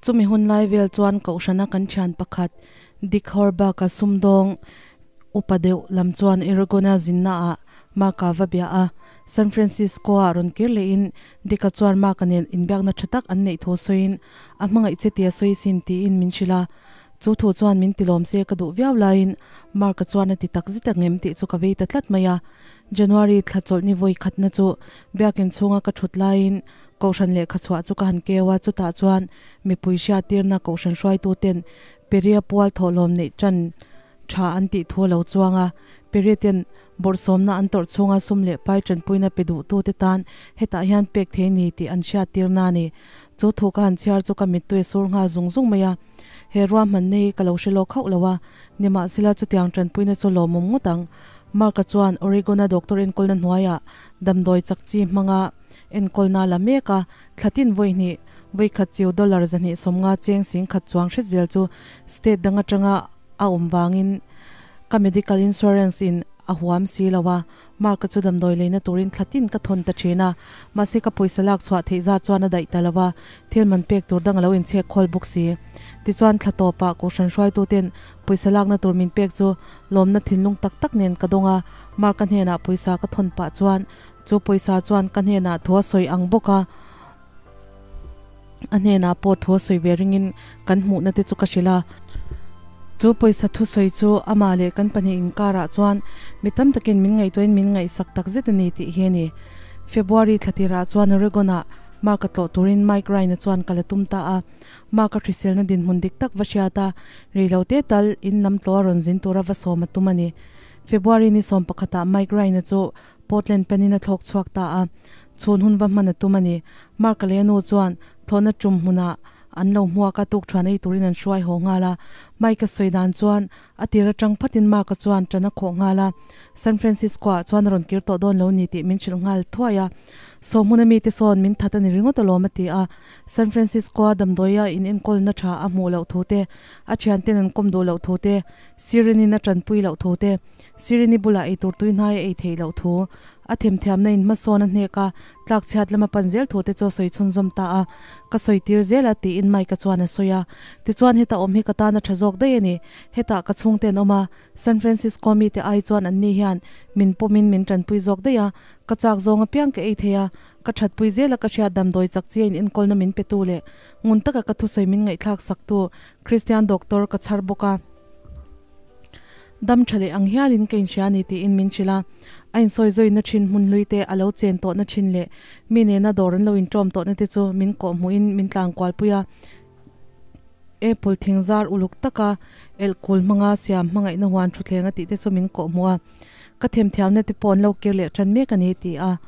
Chumi hun lai vel chuan kohhrana kan thian pakhat Dick Horbach-a sumdawng upa deuh lam chuan Oregon-a zinnaah Mark-a va bia a. San Francisco-ah rawn kir lehin Dick-a chuan Mark-a nen inbiakna tha tak an neih thu sawiin a hmangaih che tia sawi sin tiin min hrilh a. Chu thu chuan min tilawm se ka duh viau laiin Mark-a chuan a ti tak zet ang em tih chu ka vei ta tlat mai a. January thla chawlhni vawi khatna chu biakin chhunga ka thut laiin Kohhran lehkha chhuah chu ka han keu a, chutah chuan mipui hriattirna Kohhran hruaituten Peria pual thawhlawm neih tan tha an tih thu a lo chuang a. Peria ten bawrhsawmna an tawrh chhunga sum leh pai tanpuina pe duhtute tan hetah hian pek thei ni tih an hriattirna a ni. Chu thu ka han chhiar chu ka mittui a sur nghal zung zung mai a. He ruahmanna hi ka lo hre lawk hauh lo a, nimahsela chutiang tanpuina chu lawmawm ngawt ang. Mark-a chuan Oregon-a doctor enkawlna hnuaiah damdawi chak chi hmanga Enkawlna la mek a, thla tin vawi hnih, vawi khat chiu dollar 250 cheng 10,000 chuang hret zel chu state dang atanga a awm vangin ka medical insurance in a huam si lo a, Mark-a chu damdawi leina turin thla tin ka thawn ta thin a, mahse ka pawisa lak chhuah theih zat chuan a daih ta lo a, thil man pek tur dang a lo inchhek khawl bawk si. Tichuan thla tawpah Kohhran hruaituten pawisa lakna tur min pek chu lawmna thinlung tak tak nen ka dawng a, Mark-a hnenah pawisa ka thawn pah chuan Chu pawisa chuan ka hnenah thu a sawi ang bawk a, a hnenah pawh thu a sawi ve ringin kan hmuhna te chu ka hrilh a. Chu pawisa thusawi chu amah leh kan pahnih inkarah chuan mi tam takin min ngaihtuahin min ngaihsak tak zet a ni tih hi a ni. February thla tirah chuan Oregon-ah Mark-a tlawh turin Mike Ryan-a chuan kal a tum ta a. Mark-a hriselna dinhmun dik tak va hriat a, reilote tal in lam tlawh a rawn zin tura va sawm a tum a ni. February ni sawm pakhatah Mike Ryan-a chu Portland panin a thlawk chhuak ta a, chhun hun va hman a tum a ni. Mark-a leh a nu chuan thlawhna tum hmunah an lo hmuak a, tukṭhuan ei turin an hruai haw nghal a. Mike-a sawi dan chuan a tir aṭang phatin Mark-a chuan ṭan a khawh nghal a, San Francisco-ah chuan a rawn kir tawh dawn lo ni tih min hrilh nghal thuai a. Saw hmuna mite sawn min that a ni ringawt alawm a ti a. San Francisco-a damdawia in enkawlna ṭha a hmuh loh thu te, a ṭhianten an kawm duh loh thu te, Sirin-in a ṭanpui loh thu te, Sirini bulah eitur tui hnai a ei theih loh thu, a themthiamna in hmasawn a hnek a, tlakchhiat lama pan zel thu te chu a sawi chhunzawm ta a, Ka sawi tir zel a tiin Mike-a chuan a sawi a. Tichuan heta awm hi ka tan a tha zawk daih a ni. Hetah ka chhungte an awm a, San Francisco mite ai chuan anni hian min pawmin min tanpui zawk daih a, ka chak zawng apiang ka ei thei a, ka thatpui zel a ka hriat damdawi chak chi a in enkawlna min petu leh ngun taka ka thusawi min ngaihthlak saktu Christian doctor ka chhar bawk a. Dam tha leh ang hialin ka inhria a ni tiin min hrilh a. A insawi zawina thin hmun hlui te, a lo chen tawhna thin leh mi nena dawr an lo inṭawm tawhna te chu min kawhhmuhin min tlankualpui a. Apple thing zar uluk taka elh kul hmanga siam hmangaihna huan thutthleng a tih te chu min kawhhmuh a. Ka themthiamna te pawh an lo kir leh tan mek a ni ti a.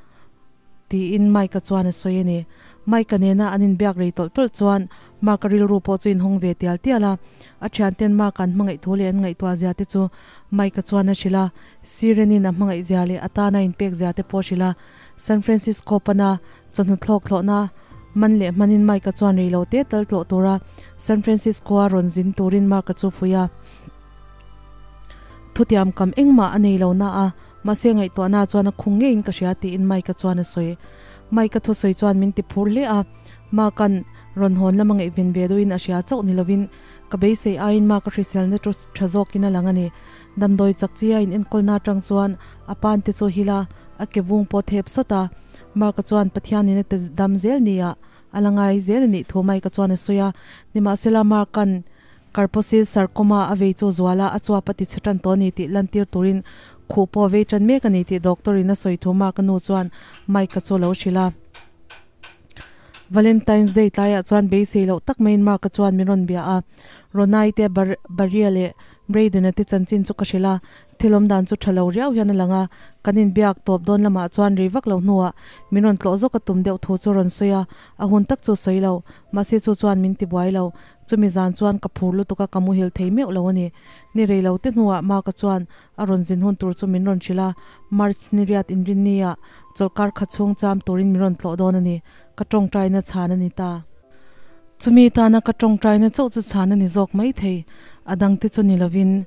Tiin Mike-a chuan a sawi a ni. Mike-a nena an inbiak rei tawlh tawlh chuan Mark-a rilru pawh chu inhawng ve tial tial a. A thianten Mark-a an hmangaih thu leh an ngaihtuah zia te chu Mike-a chuan a hrilh a. Siren-in a hmangaih zia leh a tana inpek zia te pawh a hrilh a. San Francisco pana chawhnu thlawk thlawhna man leh hmanin Mike-a chuan rei lo te tal tlawh tura San Francisco-a rawn zin turin Mark-a chu fuih a. Thutiam kam engmah a nei lo na a. Mahse ngaihtuahna chuan a khung ngeiin ka hria tiin Mike-a chuan a sawi. Mike-a thusawi chuan min ti phur hle a, Mark-a'n rawn hawn lama ngaihven ve deuhin a hria chauh ni lovin ka beisei aiin Mark-a hriselna chu tha zawkin a lang a ni. Damdawi chak chi a in enkawlna atang chuan a pan te chu hil a, a ke vung pawh thep sawt a. Mark-a chuan Pathianin a ti dam zel nia a la ngai zel a nih thu Mike-a chuan a sawi a. Nimahsela Mark-a'n Karposis sarcoma a vei chu zuala a chuap a ti chhe tan tawh a ni tih lantir turin khuh pawh a vei tan mek a ni tih doctor in a sawi thu Mark a nu chuan Mike-a chu a lo hrilh a. Valentine's Day tlaiah chuan beisei loh tak maiin Mark-a chuan min rawn bia a. Ronai te Baria leh Brayden-a te chanchin chu ka hrilh a, thil awm dan chu tha lo riau hian a lang a, kan inbiak tawp dawn lamah chuan rei vak lo hnuah min rawn tlawh zawk a tum deuh thu chu a rawn sawi a, a hun tak chu sawi lo, mahse chu chuan min tibuai lo. Chumi zan chuan ka phur lutuk a, ka muhil thei meuh lo a ni. Ni rei lo te hnuah Mark-a chuan a rawn zin hun tur chu min rawn hrilh a, March ni riat inrinni-ah chawlhkar kha chhung cham turin min rawn tlawh dawn a ni. Ka tawngtaina chhan a ni ta. Chumi tana ka tawngtaina chauh chu chhan a ni zawk mai thei, a dangte chu ni lovin.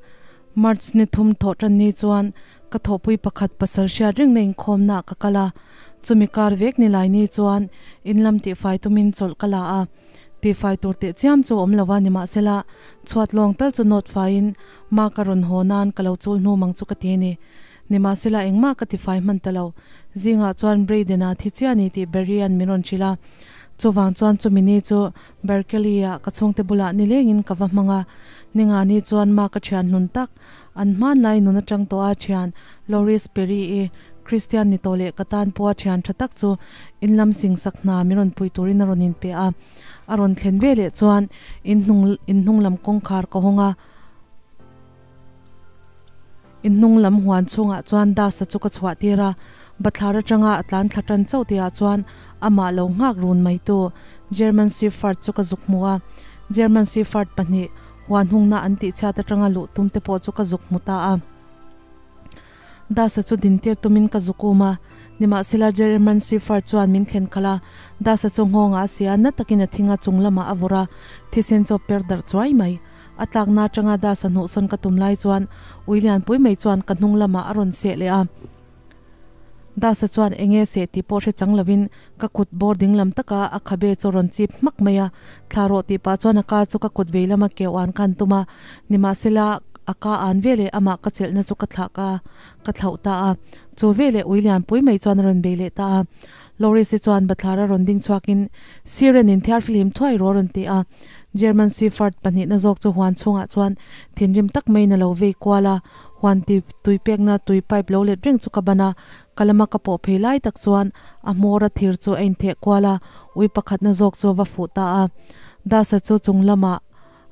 March ni thum thawh tan ni chuan ka thawhpui pakhat pasal hriat rengna inkhawmnaah ka kal a, chumi kar vek ni lai ni chuan in lam tihfai tumin chawlh ka la a. Tifai tur teh chiam chu awm lo a, nimahsela chhuat lawng tal chu nawt faiin ma ka rawn haw nan ka lo chul hnu mang chu ka ti a ni. Nimahsela engmah ka tifai hman ta lo. Zingah chuan Brayden-a thi chiah a ni tih Barry-a'n min rawn hrilh a. Chuvang chuan chumi ni chu Berkeley-ah ka chhungte bulah nilengin ka va hmang a. Ningani chuan ma ka thian hnun tak, an hmanlai nun atang tawh a thian Loris Perry-i Kristian ni tawh leh ka tan pawha thian tha tak chu in lam singsak hna min rawn pui turin a rawn inpe a. A rawn thlen ve leh chuan in hnung in hnung lam kawngkhar ka hawng a. In hnung lam huan chhungah chuan Dasa chu ka chhuah tir a. Bathlar atanga a tlan thla tan chauh tihah chuan amah lo nghak run mai tu German Shepherd chu ka zuk hmu a. German Shepherd pahnih huan hungna an tihchhiat atanga luh tum te pawh chu ka zuk hmu ta a. Dasa chu dintir tumin ka zuk um a, nimahsela German Shepherd chuan min thlen khalh a, Dasa chu nghawngah a si a, na takin a thing a chung lamah a vawrh a, thisen chu a per darh chuai mai. A tlakna atanga Dasa hnuhsawn ka tum lai chuan ui lianpui mai chuan ka hnung lamah a rawn seh leh a. Dasa chuan eng nge seh tih pawh hre chang lovin ka kut bawr ding lam taka a khabe chu a rawn chip hmak mai a, thla rawh tih pah chuan a ka chu ka kut vei lama keuh an khan tum a, nimahsela a ka an veleh amah ka chelhna chu ka thlak a, ka thlauh ta a, chu veleh ui lianpui mai chuan a rawn bei leh ta a. Loris-i chuan bathlar a rawn ding chhuakin Siren in thiar fihlim thuai rawh a rawn ti a, German Shepherd pahnihna zawk chu huan chhungah chuan thinrim tak maiin a lo vei kual a, Huan ti tui pekna tui pipe lo let reng chu ka ban a, ka lama ka pawh phei lai tak chuan a hmawr a thir chu a intheh kual a, ui pakhatna zawk chu a va fuh ta a. Dasa chu chung lamah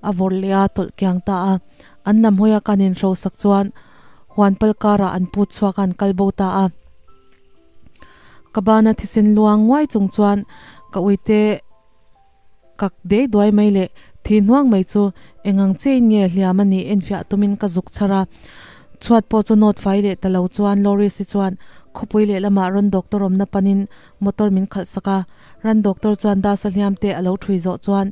a vawrh leh a tawlh kiang ta a. An lam hawia kan inhrosak chuan huan pal karah an put chhuak a an kal bo ta a. Ka bana thisen luang nguai chung chuan ka uite Kak dei duai mai leh thi hnuang mai chu eng ang chiain nge hliam a nih enfiah tumin ka zuk chhar a. Chhuat pawh chu nawt fai leh ta lo chuan Loris-i chuan khawpui lehlamah rawn doctor awmna panin motor min khalh sak a. Ran doctor chuan Dasa hliam te a lo ṭhui zawh chuan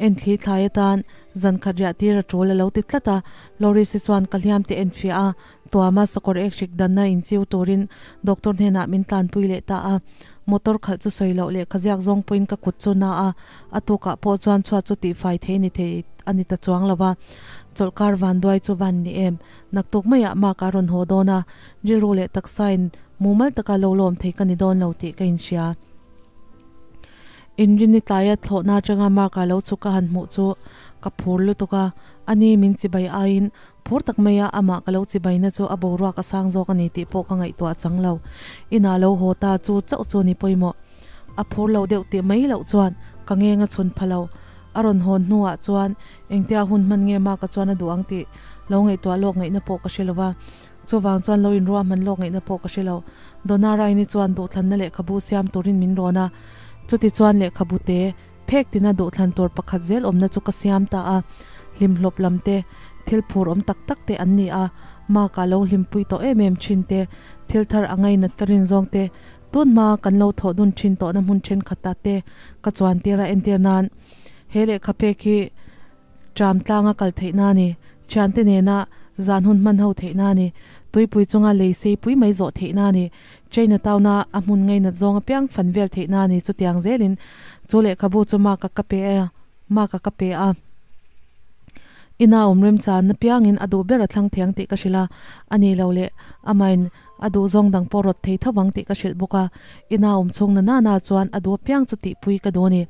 enthli thlai atan zan khat riah tir a ṭul a lo ti tlat a. Loris-i chuan ka hliam te enfiah a, tuama sakawr ek hrik danna inchiu turin doctor hnenah min tlanpui leh ta a. Motor khalh chu sawi loh leh khaziak zawng pawhin ka kut chu na a, a tukah pawh chuan chhuat chu tihfai thei ni thei a ni ta chuang lo va. Chawlhkar vanduai chu van ni em? Naktuk maiah Mark a rawn haw dawn a, rilru leh taksain mumal taka lo lawm thei ka ni dawn lo tih ka inhria. Inrinni tlaia thlawhna atanga Mark-a lo chhuk ka han hmuh chu ka phur lutuk a, ani min chibai aiin Phur tak maia amah ka lo chibaina chu a boruak a sang zawk a ni tih pawh ka ngaihtuah chang lo. Inah lo haw ta chu chauh chu ni pawimawh. A phur lo deuh tih mai loh chuan ka ngeng a chhun pha lo. A rawn hawn hnuah chuan engtia hun hman nge ma ka chuan a duh ang tih lo ngaihtuah lawk ngaihna pawh ka hre lo va. Chuvang chuan lo inruahman lawk ngaihna pawh ka hre lo. Donna Raini chuan duhthlanna lehkhabu siam turin min rawn a. Chuti chuan lehkhabu te Phek tina duhthlan tur pakhat zel awmna chu ka siam ta a, hlimhlawp lam te, thil phur awm tak tak te an ni a, Mark-a lo hlimpui tawh em em thin te, thil thar a ngainat ka rin zawng te, tun hma kan lo thawh dun thin tawhna hmun thenkhat ah te ka chuan tir a entir nan he lehkha phek hi Tram tlanga kal theihna a ni. Thiante nena zan hun hman ho theihna a ni. Tuipui chunga lei sei pui mai zawh theihna a ni. China town-a a hmun ngainat zawng apiang fan vel theihna a ni. Chutiang zelin chu lehkhabu chu Mark-a ka pe a, Mark-a ka pe a. Ina awm remchan apiangin a duh ber a thlang thiang tih ka hrilh a, a ni lo leh amahin a duh zawng dang pawh rawt thei tho vang tih ka hrilh bawk a. Ina awm chhung na nana chuan a duh apiang chu tihpui ka duh a ni.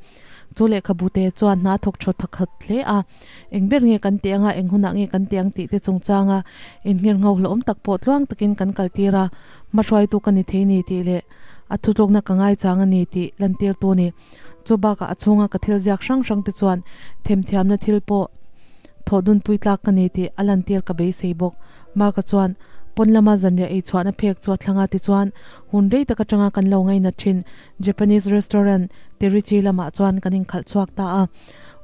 Chu lehkhabu te chuan hna thawk thaw thakhat hle a, eng ber nge kan tih anga eng hunah nge kan tih ang tih te chungchanga inngirngho hlawhawm tak pawh tluang takin kan kaltir a, hmahruaitu ka ni thei ni tih leh a thutlukna ka ngaichang a ni tih lantirtu a ni. Chu bakah a chhunga ka thil ziak hrang hrang te chuan themthiamna thil pawh thawh dunpui tlak ka ni tih a lantir ka beisei bawk. Mark-a chuan pawn lama zanriah ei chhuahna phek chu a thlang a tichuan hun rei tak atanga kan lo ngainat thin Japanese restaurant Terichi lamah chuan kan inkhalh chhuak ta a,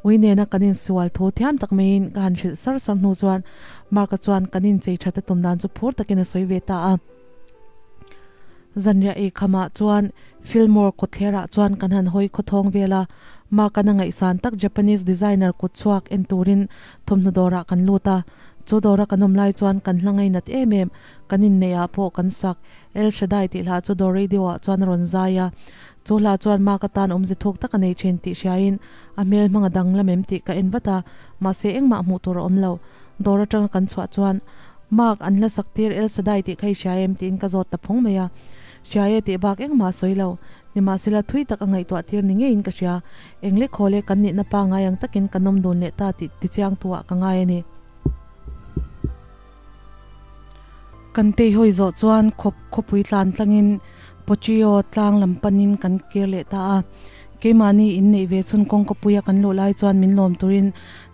ui nena kan insual thu thiam tak maiin ka han hrilh sar sar hnu chuan Mark-a chuan kan inchei that a tum dan chu phur takin a sawi ve ta a. Zanriah ei khamah chuan Fillmore kawtthlerah chuan kan han hawi khawthawng vel a, Mark-a'n a ngaihsan tak Japanese designer kut chhuak en turin thawmhnaw dawrah kan lut a, chu dawra kan awm lai chuan kan hla ngainat em em kan inneihah pawh kan sak El Shaddai tih hla chu dawr radio ah chuan a rawn zai a. Chu hla chuan Mark-a tan awmze thuk tak a nei thin tih hriain a hmel hmang a danglam em tih ka en vat a, mahse engmah hmuh tur a awm lo. Dawr atanga kan chhuah chuan, Mark, an hla sak tir El Shaddai tih kha i hria em? tiin ka zawt ta phawng mai a. Hria e tih bak engmah a sawi lo. Nimahsela thui tak a ngaihtuah tir ni ngeiin ka hria. Eng lek hawl e kan nihna pa ngai ang takin kan awm dun leh ta tih tichiang tu ah ka ngai a ni. Kan teihawi zawh chuan khawp khawpui tlan tlangin Pochio tlang lam panin kan kir leh ta a. Keimahni inneih ve chhun kawngkawpuia kan luh lai chuan min lawm turin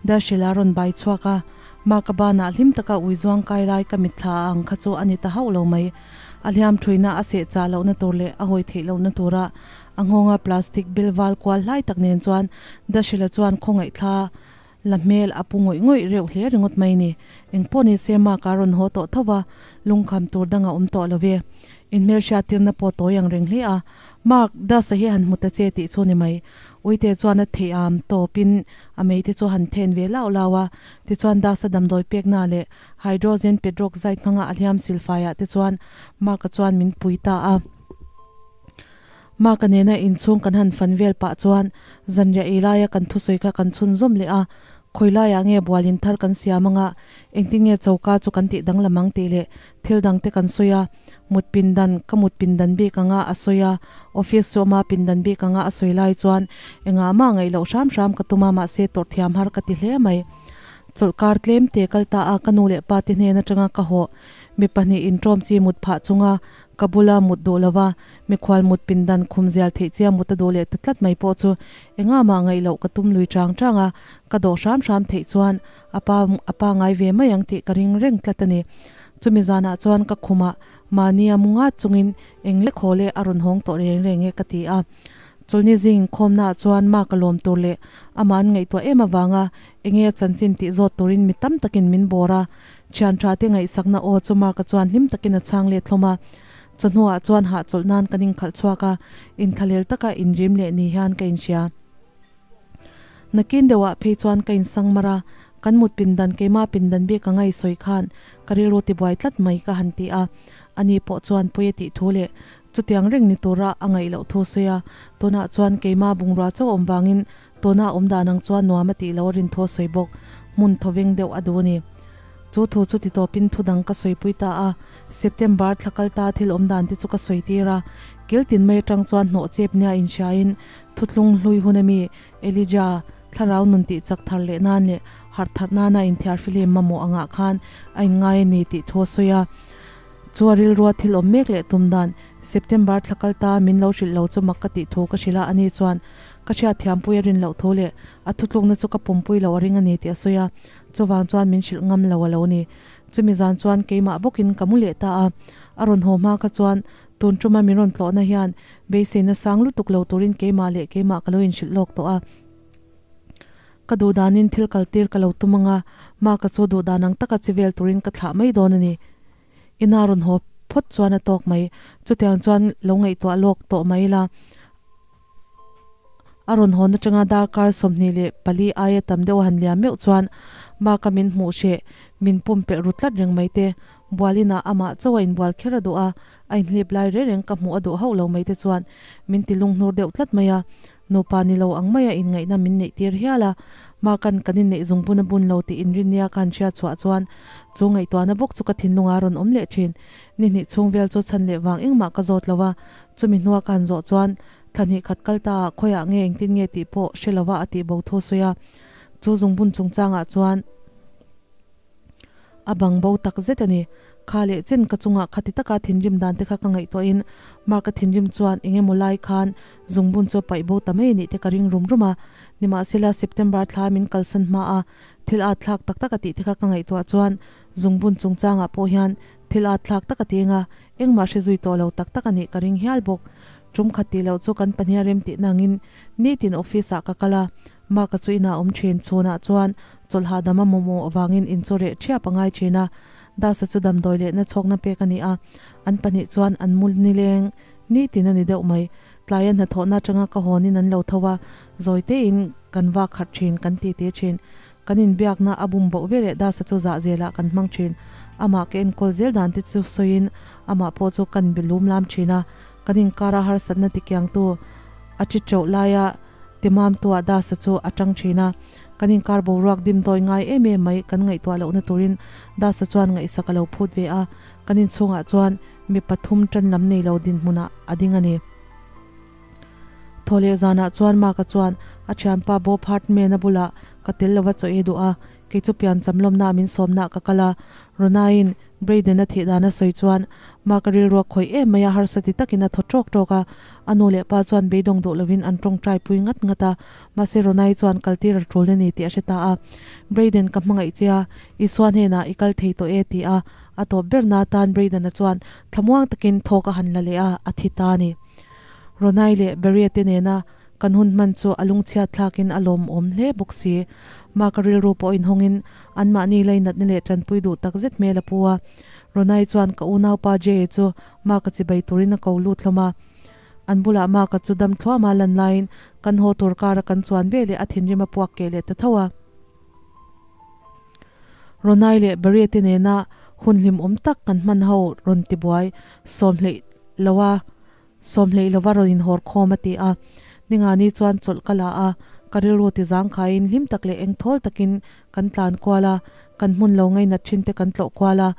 Darshila rawn bai chhuak a. Mark-a banah hlim taka ui zuang kai lai ka mitthla a ang kha chu a ni ta hauh lo mai. A hliam thuina a seh chah lohna tur leh a hawi theih lohna tura a nghawnga plastic bil val kual hlai tak nen chuan Darshila chuan khawngaihthla La hmel a pu ngawih ngawih reuh hle ringawt mai ni. Engpawh ni se Mark a rawn haw tawh tho va, lungkham tur dang a awm tawh lo ve. Inhmelhriattirna pawh tawi ang reng hle a. Mark, Dust-a hi han hmu ta che tih chu ni mai. Uite chuan a theih am tawpin a meite chu han then ve lau lau a. Tichuan Dust-a damdawi pekna leh hydrogen petroxide hmanga a hliam silfaiah te chuan Mark-a chuan min pui ta a. Mark-a nena inchhung kan han fan vel pah chuan zanriah ei laia kan thusawi kha kan chhunzawm leh a, khawi laiah nge bualin thar kan siam anga, engtin nge choka chu kan tih danglam ang tih leh thil dangte kan sawi a, mut pindan ka mut pindan bik anga a sawi a, office chu ama pindan bik anga a sawi lai chuan engah mah ngaih loh hram hram ka tum a, mahse tawrh thiam har ka ti hle mai. Chawlhkar tlem te kal ta a, ka nu leh pa te hnen atanga ka hawh mi pahnih intawm chi mut phah chunga ka bula mut duh lova, Mikhual mut pindan khum zial theih chia mut a duh leh ta tlat mai pawh chu engah mah ngaih loh ka tum lui chang chang a, ka dawh hram hram theih chuan a pa a pa ngai ve mai ang tih ka ring reng tlat a ni. Chumi zanah chuan ka khumah mahni a mu ngat chungin eng lek haw leh a rawn hawng tawh reng reng e ka ti a. Chawlhni zing inkhawmnaah chuan Mark a lawm tur leh amah an ngaihtuah em avanga enge a chanchin tih zawt turin mi tam takin min bawr a. Thian tha te ngaihsakna aw chu Mark-a chuan hlim takin a chhang let hlawm a. Chawhnuah chuan hahchawlh nan kan inkhalh chhuak a, inthlahlel taka inrim leh ni hian ka inhria. Nakin deuhah phei chuan ka insang mar a, kan mut pindan keimah pindan bik anga i sawi khan ka rilru tibuai tlat mai ka han ti a. Ani pawh chuan pawi a tih thu leh chutiang reng ni tura a ngaih loh thu sawi a, tunah chuan keimah bungrua chauh awm vangin tuna awm dan ang chuan nuam a tih loh a rin thu a sawi bawk, hmun thawveng deuh a duh a ni. Chu thu chu ti tawpin thu dang ka sawipui ta a, September thla kal ta thil awm dan te chu ka sawi tir a, kil tin mai atang chuan hnawh chep nia inhriain thuthlung hlui hun ami Elijah thlarau nun tih chak thar leh nan leh harh thar nana inthiar fihlim mamawh angah khan a inngai a ni tih thu a sawi a. Chu a rilrua thil awm mek leh tum dan September thla kal ta min lo hrilh lo chu mak ka tih thu ka hrilh a, ani chuan ka hriatthiampui a rin loh thu leh a thutlukna chu ka pumpui loh a ring a ni tih a sawi a. Chuvang chuan min hrilh ngam lo a lo ni. Chumi zan chuan keimah bawkin ka mu leh ta a. A rawn haw hma kha chuan tun tuma min rawn tlawhna hian beiseina sang lutuk lo turin keimah leh keimah ka lo inhrilh lawk tawh a. Ka duhdanin thil kaltir ka lo tum anga, Mark-a chu duhdan ang taka chi vel turin ka thlah mai dawn a ni. Ina rawn haw phawt chuan a tawk mai. Chutiang chuan lo ngaihtuah lawk tawh mai la. A rawn hawn atanga darkar 24 aia tam deuh a han liam meuh chuan Mark-a min hmuh hreh, min pumpelh ru tlat reng mai te. Bualinah amah chauh a inbual kher a duh a, a inhlip lai reng reng ka hmuh a duh hauh lo mai te chuan min ti lunghnur deuh tlat mai a. Nupa ni lo ang maia inngaihna min neih tir hial a, Mark-a'n kan inneih zung bun a bun lo tih inrinnia ka han hriat chhuah chuan chu ngaihtuahna bawk chu ka thinlungah a rawn awm leh thin. Ni hnih chhung vel chu chhan leh vang engmah ka zawt lo a, Chumi hnua ka han zawh chuan thla hnih khat kal ta ah khawiah nge engtin nge tih pawh hre lova a tih bo thu sawi a. Chu zungbun chungchangah chuan a bang bo tak zet a ni. Kha leh chen ka chungah khati taka thinrim dan te kha ka ngaihtuahin Mark-a thinrim chuan eng emaw lai khan zungbun chu a paih bo ta mai a nih te ka ring rum rum a. Nimahsela September thla min kalsan hma a thil at thlak tak tak a tih te kha ka ngaihtuah chuan zungbun chungchangah pawh hian Thil at thlak tak a ti eng a, engmah hre zui tawh lo tak tak a nih ka ring hial bawk. Tum khat tih loh chu kan pahnih a rem tih nangin nitin office ah ka kal a, Mark-a chu inah awm thin, chhunah chuan chawlh hahdam a mamawh avangin in chu reh thiap a ngai thin a, Das-a chu damdawi lehna chhawkna pek a ni a, an pahnih chuan an mu nileng nitin a ni deuh mai. Tlaia hnathawhna atanga ka hawnin an lo tho a, zawi tein kan vak khat thin, kan ti te thin. Kan inbiakna a bum boh veleh Dasa chu zah zelah kan hmang thin. Amah ka enkawl zel dan te chu sawiin amah pawh chu kan bi lum lam thin a. Kan inkara harsatna tikiangtu A ṭi ṭeuh laia timam tuah Dasa chu a ṭang ṭhin a, kan inkar boruak dimdawi ngai em em mai kan ngaihtuah lohna turin Dasa chuan ngaihsak a lo phut ve a, kan inchhungah chuan mi pathum ṭan lam nei lo dinhmunah a ding a ni. Thaw leh zanah chuan Mark-a chuan a ṭhianpa Bob Hartman-a bulah ka tel lova chaw ei duh a, kei chu pian chamlawmna min sawmnaah ka kal a, Ronai'n Brayden-a thih dan a sawi chuan Mark-a rilru a khawih em mai a, harsa ti takin a thaw ṭawk ṭawk a, a nu leh pa chuan beidawng duh lovin an ṭawngṭai pui ngat ngat a, mahse Ronai chuan kaltir a ṭul a ni tih a hre ta a, Brayden ka hmangaih che a, Isua hnenah i kal thei tawh e ti a, a tawp berna atan Brayden-a chuan thlamuang takin thawk a han la leh a, a thi ta a ni. Ronai leh Barry-a te nena kan hun hman chu a lungchhiat thlakin a lawmawm hle bawk si. Mark-a rilru pawh inhawngin anmahni lainatna leh tanpui duh tak zet hmel a pu a. Ronai chuan ka unaupa Jay-a chu Mark-a chibai turin a ko lut hlawm a. An bulah Mark-a chu dam thluama lan laiin kan haw tur kara kan chuan ve leh a thinrim a puak keh leh ta tho a. Ronai leh Barry-a te nena hun hlimawm tak kan hman ho rawn tibuai sawmhleih lo a. Sawmhleih lova rawn inhawr khawm a ti a, Ningani chuan chawlh ka la a, ka rilru ti zangkhaiin hlim tak leh engthawl takin kan tlan kual a, kan hmun lo ngainat thin te kan tlawh kual a,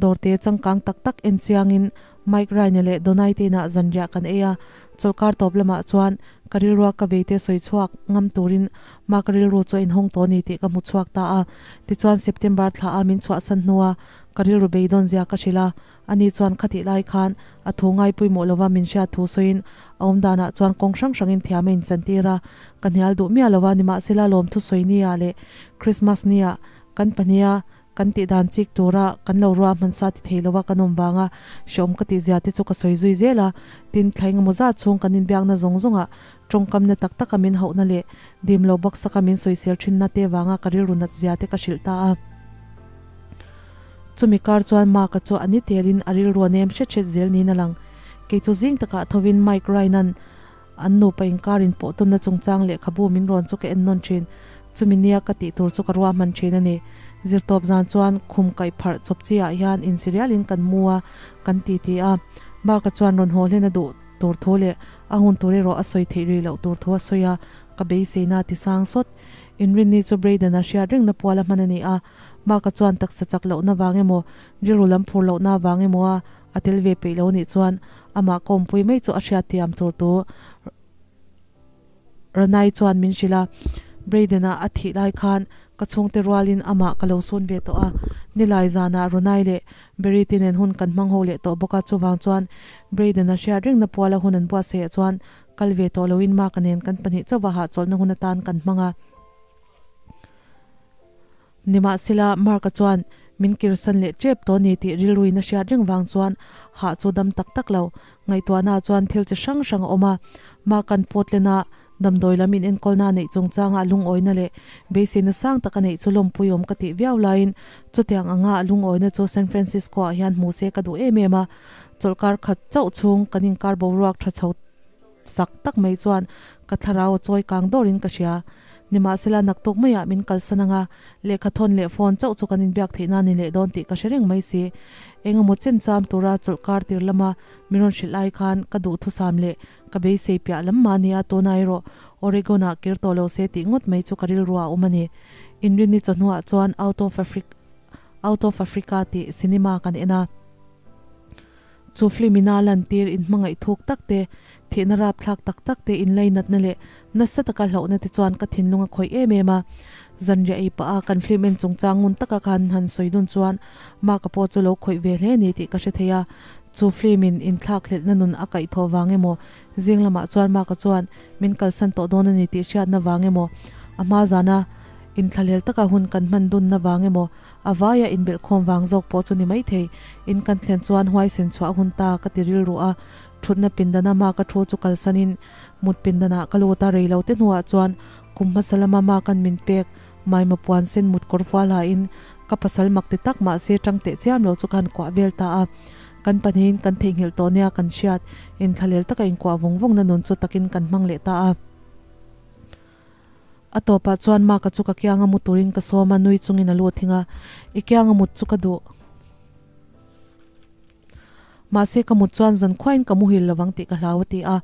dawrte changkang tak tak en chiangin Mike Raine leh Donai te inah zanriah kan ei a, chawlhkar tawp lamah chuan ka rilrua ka veite sawi chhuak ngam turin mah ka rilru chu a inhawng tawh a ni tih ka hmu chhuak ta a, tichuan September thla a min chhuahsan hnua ka rilru beidawn zia ka hrilh a. Ani chuan khatih lai khan a thu ngai pawimawh lova min hriat thu sawiin a awm danah chuan kawng hrang hrangin thiam a inchantir a, ka hnial duh miah lova nimahsela lawmthu sawi nia leh Christmas nia kan pahniha kan tih dan chik tura kan lo ruah hmansa ti thei lova kan awm vanga hreawm ka tih zia te chu ka sawi zui zel a, tin thla engemaw zat chhung kan inbiakna zawng zawngah tawngkamna tak taka min hauhna leh dim lo baksaka min sawisel thinna te vanga ka rilru nat zia te ka hrilh ta a. Chumi kar chuan Mark-a chu a ni telin a rilru a nem hret hret zel niin a lang. Kei chu zing takah thovin Mike Ryan-a'n an nupa inkar inpawh tawnna chungchang lehkhabu min rawn chu ka en nawn thin. Chumi nia ka tih tur chu ka ruahman thin a ni. Zirtawp zan chuan khum kaih pharh chawp chi ah hian insirialin kan mu a, kan ti ti a. Mark-a chuan rawn haw hlen a duh tur thu leh a hun tur erawh a sawi theih rih loh tur thu a sawi a, ka beiseina a ti sang sawt. Inrinni chu Brayden-a hriat rengna puala hman a ni a. Mark-a chuan taksa chak lohna vang emaw, rilru lam phur lohna vang emaw a a tel ve peih lo nih chuan amah ka awmpui mai chu a hriat thiam tur tu Ranai chuan min hrilh a. Brayden-a a thih lai khan ka chhungte rualin amah ka lo sun ve tawh a, nilai zanah Ronai leh Barry te nen hun kan hmang ho leh tawh bawk a, chuvang chuan Brayden-a hriat rengna puala hun an buatsaih ah chuan kal ve tawh loin Mark-a nen kan pahnih chauh a hahchawlhna hun atan kan hmang a. Nimahsela, Mark-a chuan min kirsan leh tep tawh a ni tih rilruin a hriat reng vang chuan hah chu dam tak tak lo. Ngaihtuahna chuan thil chi hrang hrang a awm a, Mark-a'n Portland-a damdawi lam inenkawlna a neih chungchanga a lungawina leh beiseina sang tak a neih chu lawmpuiawm ka tih viau laiin chutiang anga a lungawina chu San Francisco-ah hian hmu se ka duh em em a. Chawlhkar khat chauh chhung kan inkar boruak tha chho Sak tak mai chuan ka thlarau a chawi kang dawrin ka hria. Nimahsela naktuk maiah min kalsan anga lehkha thawn leh phone chauh chu kan inbiak theih nan ni leh dawn tih ka hre reng mai si. Engemaw chen cham tura chawlh kar tir lama min rawn hrilh ai khan ka duhthusam leh ka beisei piah lam mah nia tuna erawh Oregon-ah kir tawh lo se tih ngawt mai chu ka rilru a awm a ni. Inrinni chawhnuah chuan Out of Africa Out of Africa tih cinema kan en a. Chu film ina lantir inhmangaih thuk tak te, thihna rapthlak tak tak te, inlainatna leh nasa taka hlauhna te chuan ka thinlung a khawih em em a. Zanriah ei pah a kan film en chungchang ngun taka khan han sawi dun chuan Mark-a pawh chu lo khawih ve hle ni tih ka hre thei a. Chu film in inthlakhlelhna nun a kaihthawh vang emaw, zing lamah chuan Mark-a chuan min kalsan tawh dawn a ni tih hriatna vang emaw, a hma zana inthlahlel taka hun kan hman dunna vang emaw, A vaia inbelhkhawm vang zawk pawh chu ni maithei. In kan thlen chuan huaisen chhuah a hun ta ka ti rilru a, thutna pindana ma ka thu chu kalsanin mut pindanah ka lut a, reilo te hnuah chuan kum hmasa lama ma kan min pek maima puan sen mut kawr fual hain ka pasal mak ti tak mahse tang teh chiam lo chu ka han kuah vel ta a. Kan pahnihin kan theihnghilh tawh nia kan hriat, inthlahlel taka inkuah vawng vawngna nun chu takin kan hmang leh ta a. A tawpah chuan Mark-a chu ka kianga mu turin ka sawm a, nui chungin a lu a thing a, I kianga mut chu ka duh. Mahse ka mut chuan zan khuain ka muhil lovang tih ka hlau a ti a.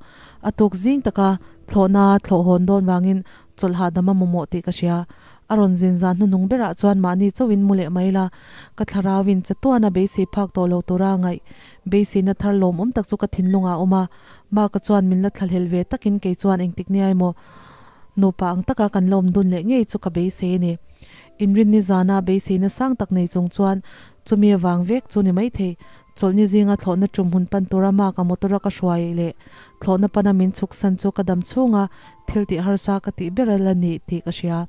A tuk zing taka thlawhna thlawh hawn dawn vangin chawlh hahdam a mamawh tih ka hria. A rawn zin zan hnuhnung berah chuan mahni chauhin mu leh mai la, ka thlarauin chatuana beisei phak tawh lo tura ngaih beiseina thar lawmawm tak chu ka thinlungah a awm a. Mark-a chuan min la thlahlel ve takin kei chuan engtik nia emaw nupa ang taka kan la awm dun leh ngei chu ka beisei a ni. Inrinni zana beiseina sang tak nei chung chuan chumi avang vek chu ni maithei. Chawlhni zinga thlawhna tum hun pan tura Mark-a motor-a ka hruai leh thlawhna pana min chhuksan chu ka dam chhunga thil tih harsa ka tih ber a la ni tih ka hria.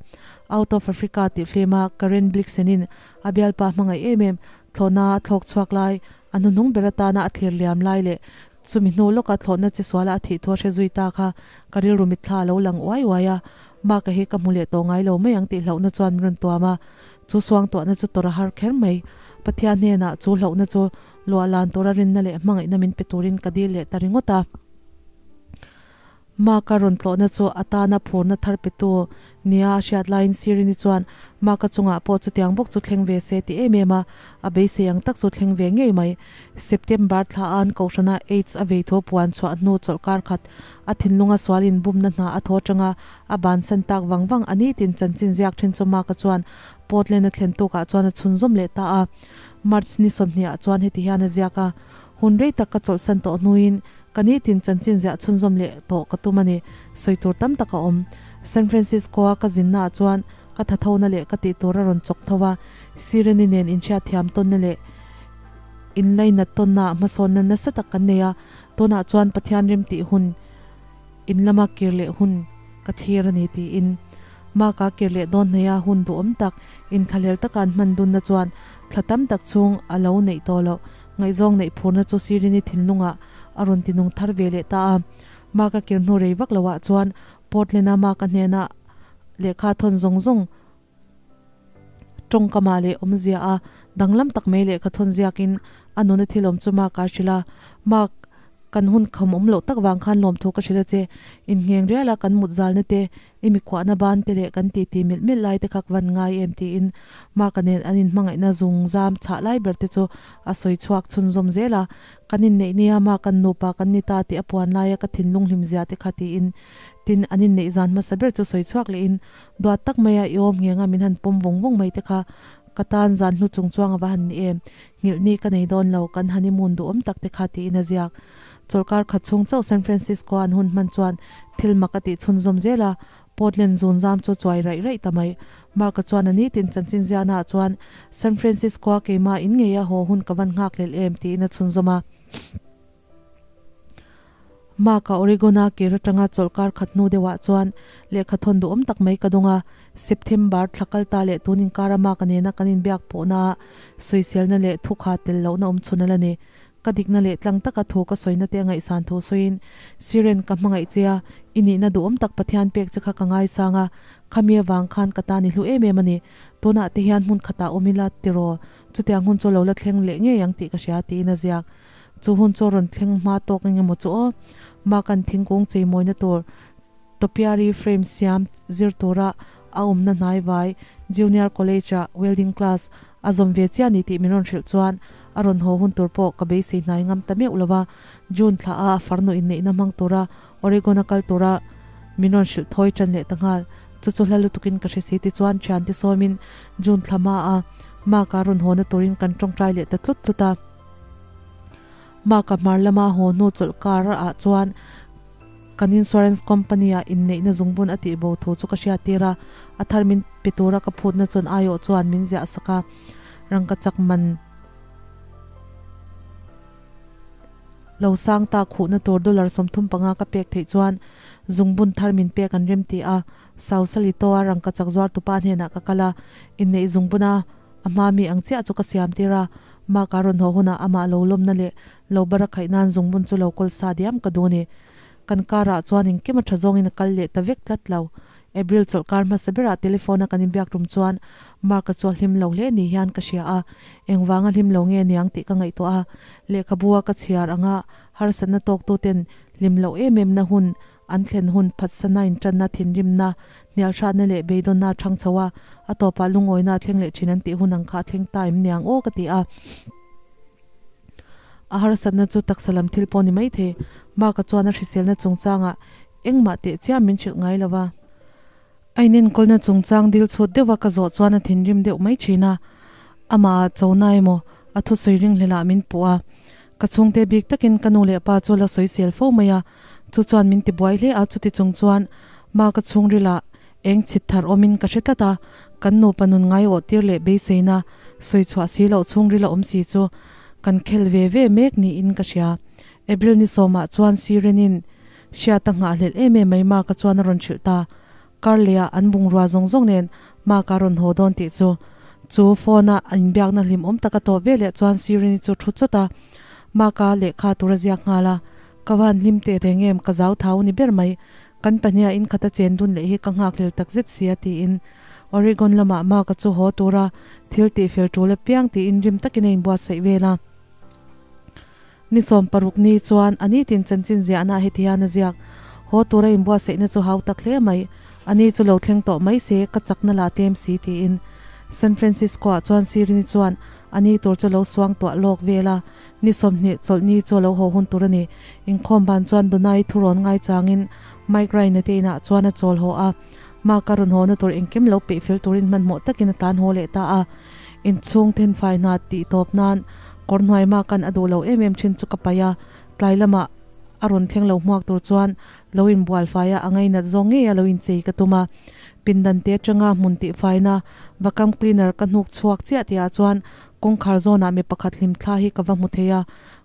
Out of Africa tih film-a Karen Blixen-in a bialpa hmangaih em em thlawhna a thlawk chhuak lai, a hnuhnung ber atana a thlir liam lai leh chumi hnu lawka thlawhna chi suala a thih thu a hre zui ta kha ka rilru mitthla a lo lang uai uai a, Mark-a hi ka hmu leh tawh ngai lo mai ang tih hlauhna chuan min rawn tuam a, chu suangtuahna chu tawrh a har kher mai. Pathian hnenah chu hlauhna chu luah lan tura rinna leh hmangaihna min pe turin ka dil leh ta ringawt a. Mark-a rawn tlawhna chu a tana phurna thar petu nia a hriat laiin Sirini chuan Mark-a chungah pawh chutiang bawk chu thleng ve se ti em em a, a beisei ang tak chu thleng ve ngei mai. September thla an Kohhrana AIDS a vei thu puan chhuah hnu chawlhkar khat a thinlunga sualin bumna hna a thaw atanga a bansan tak vang vang a ni tin chanchin ziak thin chu Mark-a chuan Portland a thlen tukah chuan a chhunzawm leh ta a. March ni 20 ah chuan heti hian a ziak a, Hun rei tak ka chawlhsan tawh hnuin ka nitin chanchin ziah chhunzawm leh tawh ka tum a ni. Sawi tur tam tak a awm. San Francisco-a ka zinnaah chuan ka thathona leh ka tih tur a rawn chawk tho a, Sireni nen inhriat thiam tawnna leh inlainat tawnnaah hmasawnna nasa tak kan nei a, tunah chuan Pathian remtih hun in lama kir leh hun ka thlir a ni tiin Mark-a kir leh dawn hnaia hun duhawm tak inthlahlel taka an hman dunna chuan thla tam tak chhung a lo neih tawh loh. Ngaihzawng neih phurna chu Sirini thinlungah a rawn ti nung thar ve leh ta a. Mark-a kir hnu rei vak loah chuan Portland-a Mark-a hnena lehkha thawn zawng zawng tawngkamah leh awmzia a danglam tak mai lehkha thawn ziakin a nuna thil awm chu Mark-a a hrilh a. Mark, kan hun kham awm loh tak vang khan lawmthu ka hrilh a che. Inngheng riala kan mut zalna te I mikhuahna ban te leh kan titi milh milh lai te kha ka van ngai em tiin Mark-a nen an inhmangaihna zung zam chhah lai ber te chu a sawi chhuak chhunzawm zel a. Kan inneih nia Mark-a'n nupa kan ni ta tih a puan laia ka thinlung hlim zia te kha tiin tin an inneih zan hmasa ber chu sawi chhuak lehin duat tak maia i awm ngheng a min han pawm vawng vawng mai te kha ka tan zan hlu chung chuang a va han ni em nghilh ni ka nei dawn lo kan honeymoon duhawm tak te kha tiin a ziak. Chawlhkar khat chhung chauh San Francisco-a an hun hman chuan thil mak a tih chhunzawm zel a, Portland zun zam chu chuai raih raih ta mai. Mark-a chuan a nitin chanchin ziahnaah chuan San Francisco-a keimah in ngei a haw hun ka van nghak hlelh em tiin a chhunzawm a. Mark-a Oregon-a kir atanga chawlhkar khat hnu deuhah chuan lehkha thawn duhawm tak mai ka dawng a, September thla kal ta leh tun inkara Mark-a nena kan inbiak pawhnaah sawiselna leh thukha tel lohna awm chhun a la ni. Ka dikna leh tlang taka thu ka sawina te a ngaihsan thu sawiin, Siren, ka hmangaih che a, i nihna duhawm tak Pathian pek che kha ka ngaisang a, khami avang khan ka tan i hlu em em a ni. Tunah te hian hmun khatah awm ila tiraw, chutiang hun chu lo la thleng leh ngei ang tih ka hria, tiin a ziak. Chu hun chu a rawn thleng hma tawk eng emaw chu aw. Mark-a'n thingkung cheimawina tur topiary frame siam zir tura a awmna hnaivai Junior College-ah welding class A zawm ve chiah ni tih min rawn hrilh chuan a rawn haw hun tur pawh ka beisei hnai ngam ta meuh lo va, June thla a a farnu inneihna hmang tura Oregon a kal tura min rawn hrilh thawi tan leh ta nghal. Chu chu hla lutukin ka hre si ti chuan thiante sawmin June thla hma a Mark-a rawn hawna turin kan tawngtai leh ta tlut tlut a. Mark-a hmar lama haw hnu chawlh kar ah chuan Kan insurance company ah inneihna zungbun a tih bo thu chu ka hriat tir a, a thar min pe tura ka phutna chuan aiawh chuan min ziah sak a, rangka chak man lo sang ta khuhna tur dollar 35 ka pek theih chuan zungbun thar min pek an rem ti a, Sausalito a rangka chak zuar tupa hnenah ka kal a, inneih zungbuna a hma mi ang chiah chu ka siam tir a, Mark-a rawn haw hunah amah lo lawmna leh lo bar a khaih nan zungbun chu lo kawl sa diam ka duh a ni. Kan karah chuan engkim a tha zawngin a kal leh ta vek tlat lo. April chawlhkar hmasa berah telephone a kan inbiak tum chuan Mark-a chu a hlim lo hle ni hian ka hria a, engvanga hlim lo nge niang tih ka ngaihtuah a. Lehkhabu a ka chhiar anga harsatna tawktuten hlim loh em em na hun an thlen hun phatsana intanna, thinrimna, hnialhratna leh beidawnna a thang chho a, a tawpah lungawina a thleng leh thin an tih hun ang kha a thleng ta em niang aw ka ti a. A harsatna chu taksa lam thil pawh ni maithei. Mark-a chuan a hriselna chungchangah engmah teh chiah min hrilh ngai lo va. A inenkawlna chungchang dil chhut deuha ka zawh chuan a thinrim deuh mai thin a. Amah ah chona emaw a thusawi ringhlelah min puh a. Ka chhungte bik takin ka nu leh pa chu la sawisel fo mai a, chu chuan min tibuai hle a, chuti chung chuan Mark-a chhungrilah eng chhit thar awmin ka hre tlat a, kan nupa nun ngaiawh tir leh beiseina sawi chhuah si loh chhungril a awm si chu kan khel ve ve mek niin ka hria. April ni sawmah chuan Sirenin hriat a nghahhlelh em em mai Mark-a chuan a rawn hrilh ta. Kar lehah an bungrua zawng zawng nen Mark-a rawn haw dawn tih chu chu phone-a a inbiakna hlimawm taka tawp ve leh chuan Sirini chu thu chawt a, Mark-a lehkha tur a ziak nghal a, Ka van hlim teh reng em, ka zau thau ni ber mai. Kan pahniha in khata chen dun leh hi ka nghakhlel tak zet sia tiin Oregon lamah Mark-a chu haw tura thil tihfel tul apiang tiin rim takin a inbuatsaih vel a. Ni 60 ni chuan a nitin chanchin ziahna heti hian a ziak, Haw tura inbuatsaihna chu hau tak hle mai, a ni chu lo thleng tawh mai se ka chakna la tlem si tiin San Francisco-ah chuan Sirini chuan a ni tur chu lo suangtuah lawk vel a, ni 20 chawlhni chu a lo haw hun tur a ni. Inkhawm ban chuan Donai thurawn ngaichangin Mike Ryan-a te inah chuan a chawl haw a, Mark-a rawn hawna tur engkim lo peih fel turin hmanhmawh takin a tlan haw leh ta a. Inchhung thenfai hna tih tawp nan kawr hnuai makan a duh lo em em thin chu ka paih a, tlai lamah a rawn thleng lo hmuak tur chuan lo inbual fai a, a ngainat zawng ngei a lo inchei ka tum a. Pindan te atanga hmun tihfaina vacuum cleaner ka hnuk chhuak chiah tihah chuan kawngkhar zawnah mi pakhat hlim thla hi ka va hmu thei a,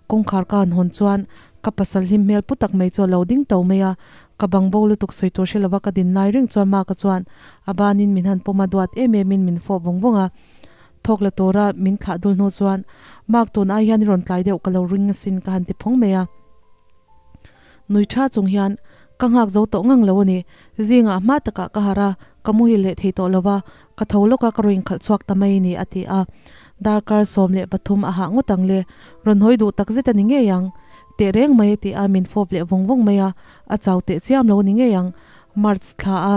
kawngkhar ka han hawn chuan ka pasal hlim hmel pu tak mai chu a lo ding to mai a, Ka bang bo lutuk sawi tur hre lova ka din lai reng chuan Mark-a chuan a banin min han pawm a, duat em emin min fawp vawng vawng a. Thawk la tura min thlah dul hnu chuan, Mark tun ai hian i rawn tlai deuh ka lo ring asin ka han ti phawng mai a. Nui tha chung hian, Ka nghak zo tawh ngang lo a ni. Zingah hma takah ka harh a, ka muhil leh thei tawh lova, ka tho lawk a ka rawn inkhalh chhuak ta mai ni a ti a. Darkar 13 a hah ngawt ang le, rawn hawi duh takzet a ni ngei ang. Teh reng mai a ti a, min fawp leh vawng vawng mai a. A chau teh chiam lo ni ngei ang. March thla a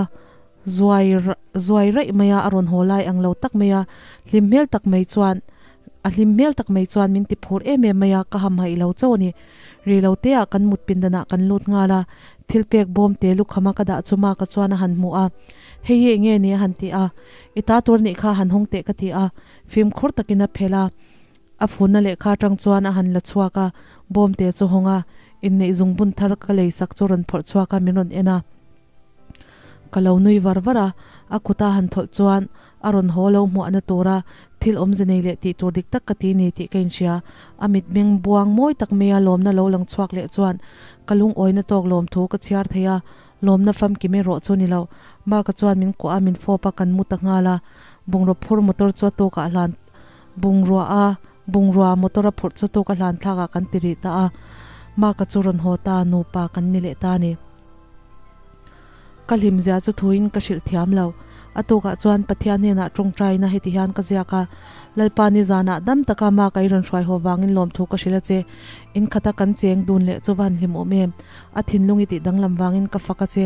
zuai zuai raih mai a, a rawn haw lai ang lo tak mai a, hlim hmel tak mai chuan a hlim hmel tak mai chuan min ti phur em em mai a, ka ham haih lo chauh a ni. Ri lo te ah kan mut pindan ah kan lut nghal a, thil pek bawm te lukham a ka dah chu Mark-a chuan a han hmuh a, Hei hi enge ni a han ti a, I ta tur nih kha han hawng teh ka ti a, fimkhur takin a phelh a. A funna lehkha atang chuan a han la chhuak a, bawmte chu hawng a, inneih zungbun thar ka lei sak chu rawn phawrh chhuak a, min rawn en a. Ka lo nui var var a, a kuta han thawlh chuan a rawn haw lo hmuahna tura thil awmze nei leh tih tur dik tak ka ti ni tih ka inhria. A mitmeng buang mawi tak maia lawmna lo lang chhuak leh chuan ka lungawina tawk lawmthu ka chhiar thei a, lawmna famkim erawh chu ni lo. Mark-a chuan min kuah a, min fawp a, kan mu ta nghal a. Bungraw phur motor chu a tawkah hlan Bungrua a bungrua motor a phurh chu tuk a hlan thlak ah kan ti rih ta a, Mark-a chu rawn haw ta, nupa kan ni leh ta a ni. Ka hlim zia chu thuin ka hrilh thiam lo. A tukah chuan Pathian hnenah tawngtaina heti hian ka ziak a, Lalpa nizanah dam taka Mark-a i rawn hruai haw vangin lawmthu ka hrilh a che. In khata kan cheng dun leh chu va han hlim awm em? A thinlung i tih danglam vangin ka fak a che.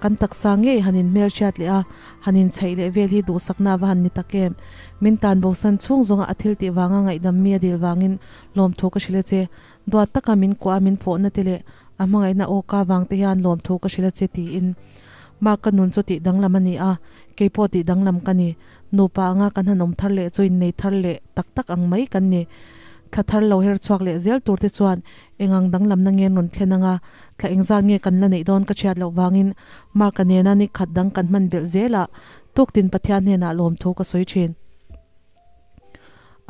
Kan taksa ngei han inhmel hriat leh a, han inchhaih leh vel hi duhsakna va han ni tak em? Min tan bosan chhung zawnga a thil tih vanga ngaihdam mi a dil vangin lawmthu ka hrilh a che. Duat taka min kuah a min fawhna te leh a hmangaihna awka vang te hian lawmthu ka hrilh a che tiin Mark ka nun chu tih danglam a ni a, kei pawh tih danglam ka ni. Nupa anga kan han awm thar leh chu innei thar leh tak tak ang mai kan ni. Thla thar lo her chhuak leh zel tur te chuan engang danglamna nge an rawn thlen anga thla engzat nge kan la neih dawn ka hriat loh vangin Mark-a nena ni khat dang kan hman belh zel a, Tuktin Pathian hnenah lawmthu ka sawi thin.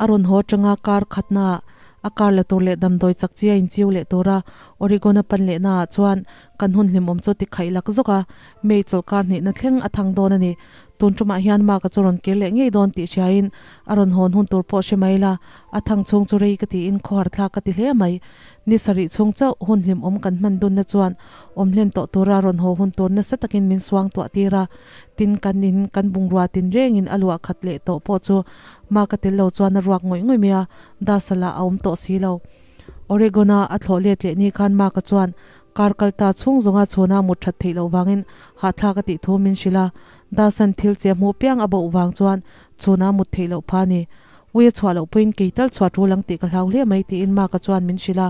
A rawn haw atanga kar khatnaah a kar la tur leh damdawi chak chi a inchiu leh tura Oregon a pan lehnaah chuan kan hun hlimawm chu ti khaih lak zawk a, May chawlhkar hnihna thleng a thang dawn a ni. Tun tumah hian Mark-a chu rawn kir leh ngei dawn tih hriain a rawn hawn hun tur pawh hre mai la, a thang chhung chu rei ka tiin khawhar thlak ka ti hle mai. Ni sarih chhung chauh hun hlimawm kan hman dunna chuan awm hlen tawh tura rawn haw hun tur nasa takin min suang tuah tir a, tin kan in kan bungrua tin rengin a luah khat leh tawh pawh chu Mark-a tel lo chuan a ruak ngawih ngawih mai a, Dasa lah a awm tawh si lo. Oregon-a a thlawh let leh ni khan Mark-a chuan kar kal ta chhung zawnga chhuna mut that theih loh vangin hahthlak a tih thu min hrilh a, Dasan thil che hmuh piang a boh vang chuan chhuna mut theih loh pha a ni. Ui a chhuah loh pawhin kei tal chhuah tul ang tih ka hlau hle mai tiin Mark-a chuan min hrilh a.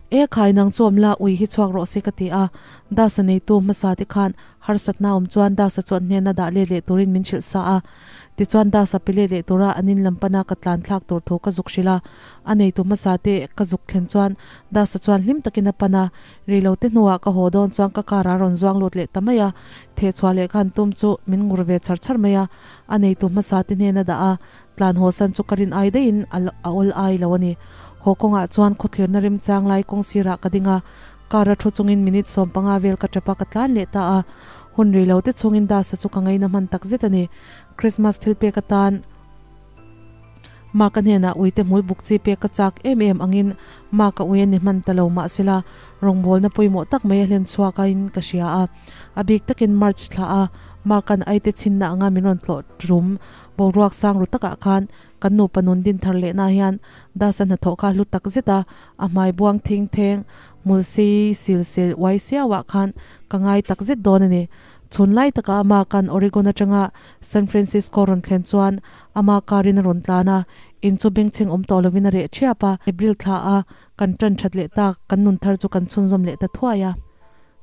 E khai nang chu awm la, ui hi chhuak rawh se ka ti a. Das-a neitu hmasa te khan harsatna awm chuan Das-a chuan hnena dah let leh turin min hrilh sa a. Tichuan Das-a pe let leh tura an in lam pana ka tlan thlak tur thu ka zuk hrilh a. A neitu hmasa te ka zuk thlen chuan Das-a chuan hlim takin a pan a. Rei lo te hnuah ka haw dawn chuan ka car a rawn zuang lut leh ta mai a. Thehchhuah leh khan tum chu min ngur ve char char mai a. A neitu hmasa te hnena dah a. Tlan haw san chu ka rin ai daihin a a awl ai lo a ni. Haw kawngah chuan khawthlirna remchang lai kawng sirah ka ding a, car a thu chungin minute 15 vel ka tap a ka tlan leh ta a. Hun rei lo te chungin Dasa chu ka ngaina hman tak zet a ni. Christmas thil pek atan Mark-a hnenah uite hmul buk chi pek ka chak em em angin Mark-a ui a ni hman ta lo mahsela rawngbawlna pawimawh tak mai a hlen chhuak a in ka hria a. A bik takin March thla a Mark-a'n aite chhinna anga min rawn tlawh rum Boruak sang ru takah khan kan nupa nun din thar lehna hian Das-a hnathawh kha hlu tak zet a, a hmai buang thing theng hmul sei sil sel uai siauah khan ka ngai tak zet dawn a ni. Chhun lai takah ama kan Oregon atanga San Francisco rawn thlen chuan ama car in a rawn tlan a, in chu bengchheng awm tawh lovin a reh thiap a, April thla a kan tan that leh tak kan nun thar chu kan chhunzawm leh ta thuai a.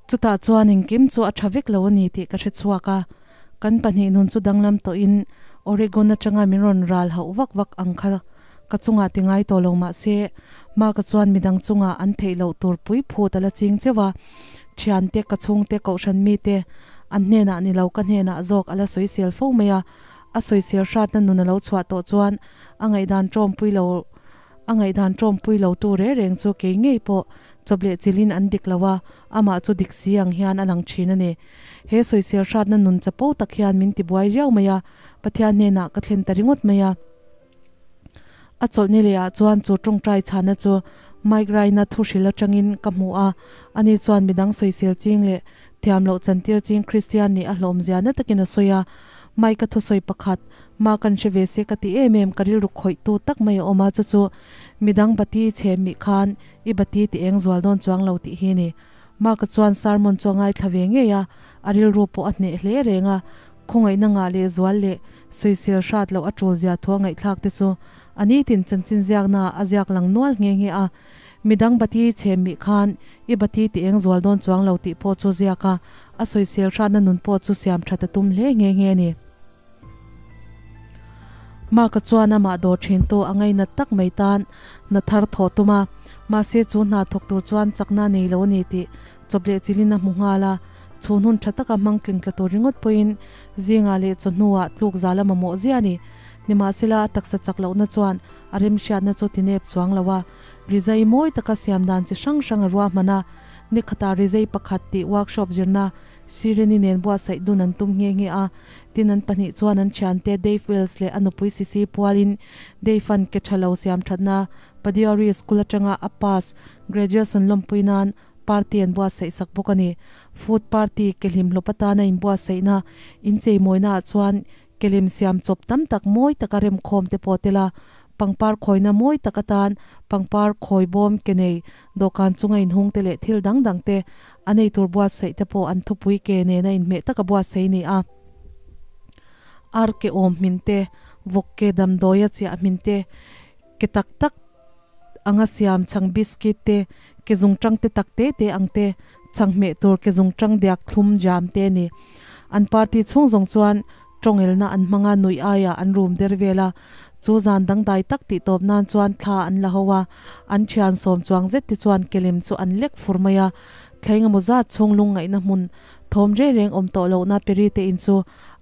Chutah chuan engkim chu a tha vek lo a ni tih ka hre chhuak a. Kan pahnih nun chu danglam tawhin Oregon atanga min rawn ral hauh vak vak ang kha ka chungah ti ngai tawh lo mah se, Mark-a chuan midang chungah an theih loh tur pui phut a la ching cheuh a, thiante, ka chhungte, kohhran mite an hnenah ni lo ka hnenah zawk a la sawisel fo mai a, a sawisel hratna nun a lo chhuah tawh chuan a ngaihdan tawmpui lo A ngaihdan tawmpui lo tu reng reng chu kei ngei pawh chawp leh chilhin an dik lo a, amah chu dik si ang hian a lang thin a ni. He sawisel hratna nun chapo tak hian min tibuai riau mai a, Pathian hnenah ka thlen ta ringawt mai a. A chawlhni leh ah chuan chu tawngtai chhana chu Mike Ryan-a thu hrilh atangin ka hmu a, ani chuan midang sawisel ching leh thiam loh chantir ching Kristian nih a hlawmzia na takin a sawi a. Mike-a thusawi pakhat Ma kan hre ve se ka ti em em, ka rilru khawih tu tak mai a awm a, chu chu midang bati chhe mih khan i bati ti eng zual dawn chuang lo tih hi ni. Mark-a chuan sermon chu a ngaithla ve ngei a, a rilru pawh a hneh hle reng a, khawngaihna ngah leh zual leh sawisel hrat loh a tul zia thu a ngaihthlak te chu a nitin chanchin ziakna ah a ziak lang nual nghe nghe a. Midang bati chhe mih khan i bati ti eng zual dawn chuang lo tih pawh chu ziak a, a sawisel hratna nun pawh chu siam that a tum hle nghe nghe a ni. Mark-a chuan amah dawr thintu a ngainat tak mai tan hna thar thawh tum a, mahse chu hna thawk tur chuan chakna a nei lo a ni tih chawp leh chilhin a hmu nghal a. Chhun hun tha taka hmang tling tla tur ringawt pawhin zingah leh chawhnuah tluk zal a mamawh zia a ni. Nimahsela a taksa chak lohna chuan a remhriatna chu tinep chuang lo a, rizai mawi taka siam dan chi hrang hrang a ruahman a, nikhatah rizai pakhat tih workshop zirna Sireni nen buatsaih dun an tum nghe nghe a, tin an pahnih chuan an thiante Dave Wells leh a nupui Sisi pualin Dave-a'n ke tha lo siam thatna Padiori School atanga a pass graduation lawmpui nan party an buatsaih sak bawk a ni. Food party ke hlimhlawp atana inbuatsaihna incheimawina ah chuan Kelim siam chawp tam tak mawi taka remkhawm te pawh tel a, pangpar khawina mawi tak atan pangpar khawi bawm ke nei dawhkan chunga inhung te leh thil dang dang te a nei tur buatsaih te pawh an thupui ke nena inhmeh taka buatsaih ni a. Ar ke awm hmin te, vawk ke damdawia chiah hmin te, ke tak tak anga siam chhang biscuit te, ke zungtang te tak te te ang te, chhang hmeh tur ke zungtang diak thlum jam te a ni. An party chhung zawng chuan tawngelna an hmang a, nuih aiah an rum der vel a. Chu zan dangdai tak tih tawp nan chuan thla an la ho a, an thian sawm chuang zet te chuan kelem chu an lek fur mai a. Thla engemaw zat chhung lungngaihna hmun thawm reng reng awm tawh lohna Peri te in chu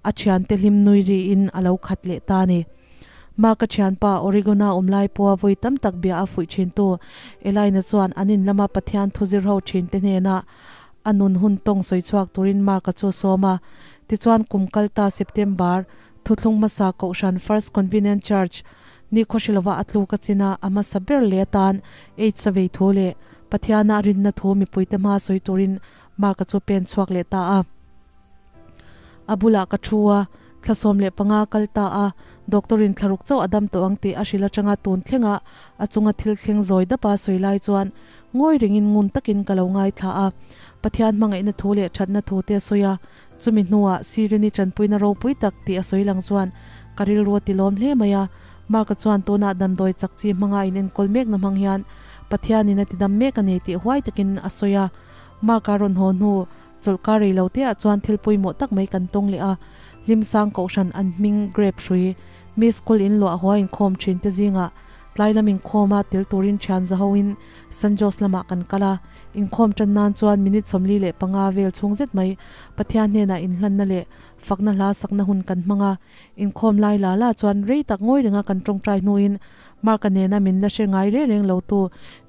a thiante hlim nui riin a lo khat leh ta a ni. Mark-a thianpa Oregon-a awm lai pawha vawi tam tak bia a fuih thintu Elaine-a chuan an in lama Pathian thu zir ho thinte hnenah a nun hun tawng sawi chhuak turin Mark-a chu a sawm a. Tichuan kum kal ta September thuthlung hmasa Kohhran First Convenient Church ni khawhrilova a tluk a chin a, a hmasa ber leh atan AIDS a vei thu leh Pathiana a rinna thu mipuite hma sawi turin Mark-a chu pen chhuak leh ta a. A bulah ka thu a, thla 15 kal ta a, doctor in thlaruk chauh a dam tawh ang tih a hrilh atanga tun thlengah a chunga thil thleng zawi dapa sawi lai chuan ngawi ringin ngun takin ka lo ngaithla a. Pathian hmangaihna thu leh thatna thu te a sawi a, chumi hnuah Sirini tanpuina ropui tak tih a sawi lang chuan Ka rilru a tilawm hle mai a, Mark-a chuan tunah damdawi chak chi hmanga in enkawl mekna hmang hian Pathianin a tidam mek a ni tih huai takin a sawi a. Mark-a rawn haw hnu chawlhkar rei lo teah chuan thil pawimawh tak mai kan tawng leh a, Hlimsang Kohhran an hming grape hrui mi school in luah hua inkhawm thin te zingah tlai lam inkhawma tel turin thian zahoin San Jose lamah kan kal a. Inkhawm tan nan chuan minute 45 vel chhung zet mai Pathian hnenah inhlanna leh fakna hla sakna hun kan hmang a. Inkhawm lai la la chuan rei tak ngawi renga kan tawngtai hnuin Mark-a nena min la hre ngai reng reng lo tu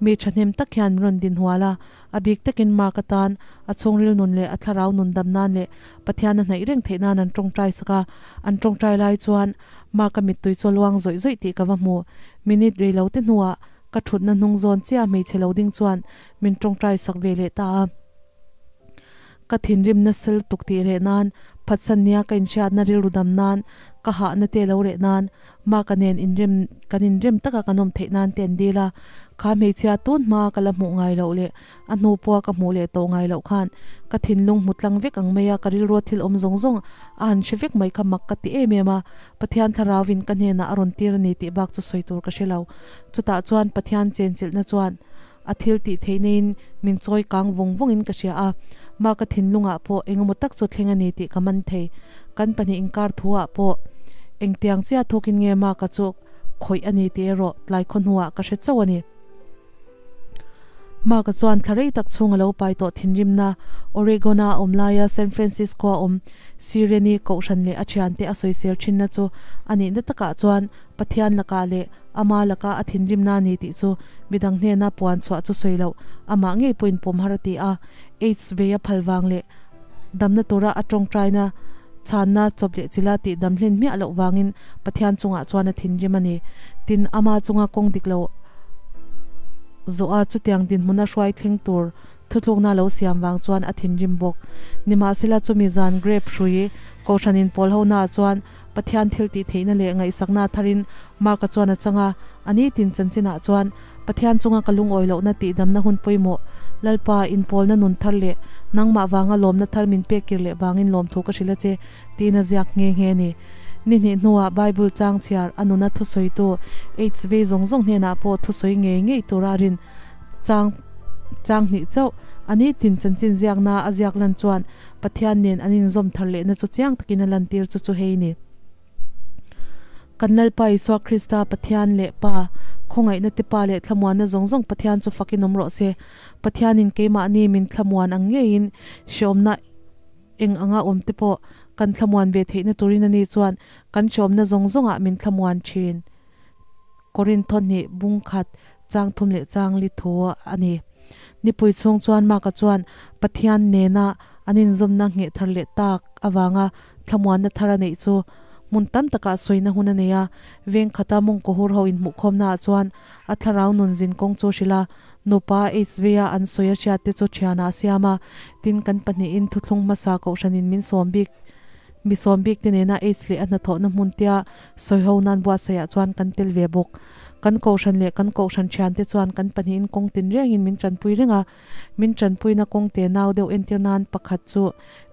mi thahnem tak hian min rawn din hual a. A bik takin Mark-a tan a chhungril nun leh a thlarau nun dam nan leh Pathian a hnaih reng theih nan an tawngtai sak a. An tawngtai lai chuan Mark-a mittui chu a luang zawih zawih tih ka va hmu. Minute rei lo te hnuah ka thutna hnung zawn chiah hmeichhe lo ding chuan min tawngtai sak ve leh ta a. Ka thinrim nasa lutuk tih reh nan, phatsan nia ka inhriatna rilru dam nan, ka hahna te lo reh nan, Mark-a nen inrem kan inrem taka kan awm theih nan te an dil a. Kha hmeichhia tun hma ka la hmuh ngai loh leh a hnu pawha ka hmuh leh tawh ngai loh khan ka thinlung hmu tlang vek ang mai a, ka rilrua thil awm zawng zawng a han hre vek mai kha mak ka ti em em a. Pathian thlarauin ka hnenah a rawn tir a ni tih bak chu sawi tur ka hre lo. Chutah chuan Pathian chenchilhna chuan A thil tih theih neiin min chawi kang vawng vawngin ka hria a, mah ka thinlungah pawh engemaw tak chu thleng a ni tih ka man thei. Kan pahnih inkar thuah pawh engtiang chiah thawkin nge mah ka chu khawih a ni tih erawh tlai khaw hnuah ka hre chauh a ni. Mark-a chuan thla rei tak chhung a lo pai tawh thinrimna Oregon-a a awm laia San Francisco-a awm Sireni kohhran leh a thiante a sawisel thinna chu a nihna takah chuan Pathian lakah leh Ama laka a thinrimna a ni tih chu midang hnena puan chhuah chu sawi loh, amah ngei pawhin pawm har a ti a. AIDS vei a phal vang leh damna tura a tawngtaina chhanna chawp leh chila tih dam hlen hmiah loh vangin Pathian chungah chuan a thinrim a ni. Tin, ama chunga kawng dik lo zawha chutiang dinhmuna hruai thleng tur thutlukna lo siam vang chuan a thinrim bawk. Nimahsela chumi zan grape hrui Kohhranin pawl honaah chuan Pathian thil tih theihna leh ngaihsakna tharin Mark-a chuan a chang a, a ni tin chanchinah chuan Pathian chunga ka lungawi lohna tihdamna hun pawimawh, Lalpa, inpawlna nun thar leh nangmah vanga lawmna thar min pek kir leh vangin lawmthu ka hrilh a che, tiin a ziak nghe nghe a ni. Ni hnih hnuah Bible chang chhiar a nuna thusawitu AIDS vei zawng zawng hnenah pawh thusawi ngei ngei tura a rin chang chang hnih chauh a ni tin chanchin ziakna a ziak lan chuan Pathian nen an inzawm thar lehna chu chiang takin a lantir chu chu hei ni. Kan Lalpa Isua Krista Pathian leh Pa, khawngaihna te Pa leh thlamuanna zawng zawng Pathian chu fakin awm rawh se. Pathianin keimahni min thlamuan ang ngeiin hreawmna eng anga awm te pawh kan thlamuan ve theihna turin ani chuan kan hreawmna zawng zawngah min thlamuan thin. Korintho hnih bung khat chang thum leh chang li thu a ni. Nipui chhung chuan Mark-a chuan Pathian nena an inzawmna ngheh thar leh tak avanga thlamuanna thar a neih chu hmun tam takah sawina hun a nei a. Veng khata mawngkaw hur ho inhmuhkhawmnaah chuan a thlarau nun zin kawng chu hrilh a, nupa HV-a an sawi a hriatte chu thianah a siam a. Tin, kan pahnihin thuthlung hmasa kohhranin min sawm bik mi sawm bik te nena AIDS leh a hnathawhna hmun tia sawiho nan buatsaihah chuan kan tel ve bawk. Kan kohhran leh kan kohhran thiante chuan kan pahnihin kawng tin rengin min tanpui reng a, min tanpuina kawng te nau deuh entir nan pakhat chu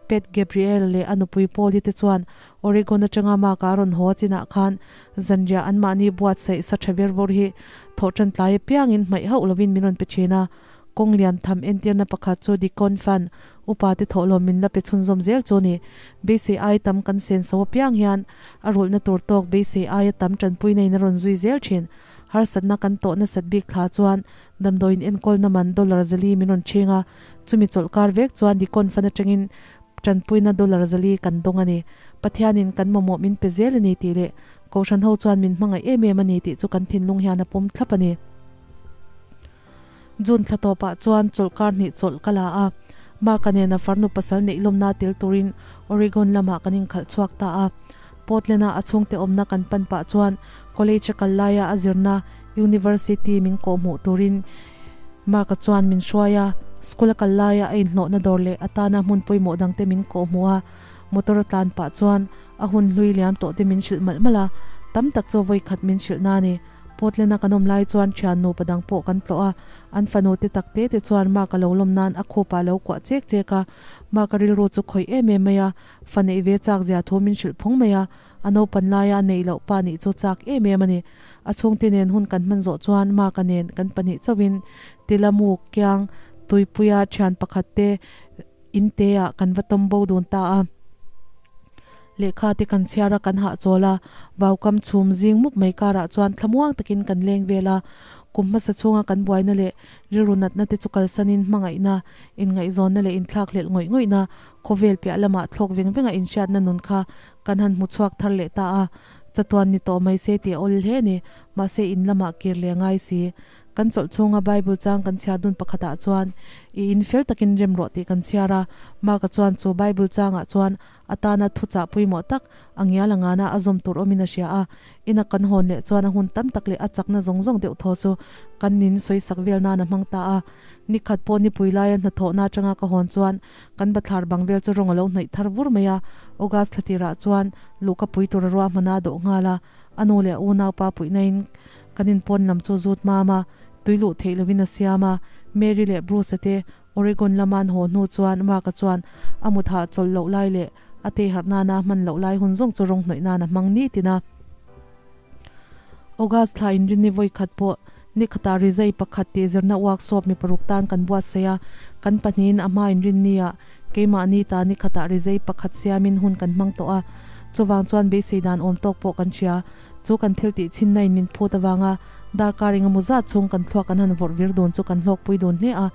Pat Gabriel leh a nupui Paul-i te chuan Oregon atanga Mark-a a rawn haw a chinah khan zanriah anmahni buatsaih sa tha ber bawr hi thawhtan tlai apiangin hmaih hauh lovin min rawn pe thin a. Kawng lian tham entirna pakhat chu Deacon Fund upa te thawhlawm min la pe chhunzawm zel chu ni. Beisei ai tam kan sen so apiang hian a rulhna tur tawk beisei aia tam tanpui neiin a rawn zui zel thin. Harsatna kan tawh nasat bik thla chuan damdawiin enkawlna man dollar zali min rawn chhing a, chumi chawlhkar vek chuan Deacon Fund atangin tanpuina dollar zali kan dawng a ni. Pathianin kan mamawh min pe zel a ni tih leh Kohhran ho chuan min hmangaih em em a ni tih chu kan thinlung hian a pawm thlap a ni. June thla tawpah chuan chawlhkar hnih chawlh ka la a, Mark-a nena farnu pasal neih lawmna tel turin Oregon lamah kan inkhalh chhuak ta a. Portland-a a chhungte awmna kan pan pah chuan college-a kal laia a zirna university min kawhhmuh turin Mark-a chuan min hruai a, school-a kal laia a inhlawhna dawr leh atana hmun pawimawh dangte min kawhhmuh a, motor a tlan pah chuan a hun hlui liam tawh te min hrilh malh malh a, tam tak chu vawikhat min hrilh na a ni. Portland-a kan awm lai chuan thian nupa dang pawh kan tlawh a, an fanu te tak te te chuan Mark-a lo lawm nan a khup ah lo kuah chek chek a. Mark-a rilru chu khawih em em mai a, fa neih ve chak zia thu min hrilh phawng mai a. A naupan laia neih loh pa nih chu chak em em a ni. A chhungte nen hun kan hman zawh chuan Mark-a nen kan pahnih chauhin Tilamuk kiang tuipuia thian pakhat te in te ah kan va tawm bo dun ta a. Lehkha te kan chhiar a kan hahchawl a, vaukam chhum zing mup mai karah chuan thlamuang takin kan leng vel a. Kum hmasa chhunga kan buaina leh rilru natna te chu kalsanin hmangaihna, inngaihzawnna leh inthlakhlelh ngawih ngawihna khawvel piah lamah thlawk veng venga inhriatna nun kha kan han hmu chhuak thar leh ta a. Chatuan ni tawh mai se tih a awl hle a ni, mahse in lamah kir leh a ngai si. Kan chawlh chhunga Bible chang kan chhiar dun pakhatah chuan, I in fel takin rem rawh tih kan chhiar a. Mark-a chuan chu Bible changah chuan a tana thuchah pawimawh tak a ngial a ngana a zawm tur awmin a hria a. Ina kan hawn leh chuan a hun tam tak leh a chakna zawng zawng deuh thaw chu kan nin sawisak vel nan a hmang ta a. Nikhat pawh nipui laia hnathawhna atanga ka hawn chuan kan bathlar bang vel chu rawng a lo hnaih thar vur mai a. August thla tirah chuan luhka pui tur a ruahmana a dawh nghal a. A nu leh a unaupa puihnain kan inpawn lam chu zut mam a, tui luh theih lovin a siam a. Mary leh Bruce-a te Oregon lama an haw hnu chuan Mark-a chuan a mut hah chawlh loh lai leh a tei harh nana a hman loh lai hun zawng chu rawng hnawih nan a hmang ni tin a. August thla inrinni vawi khat pawh ni khatah rizai pakhat tih zirna workshop mi paruk tan kan buatsaih a, kan pahnihin a hma inrinni ah Keimahni ta ni khatah rizei pakhat siamin hun kan hmang tawh a, chuvang chuan beisei dan awm tawk pawh kan hria. Chu kan thil tih chhinna in min phut avanga darkar eng emaw zat chhung kan thluak kan han vawrh vir dun chu kan hlawkpui dun hle a.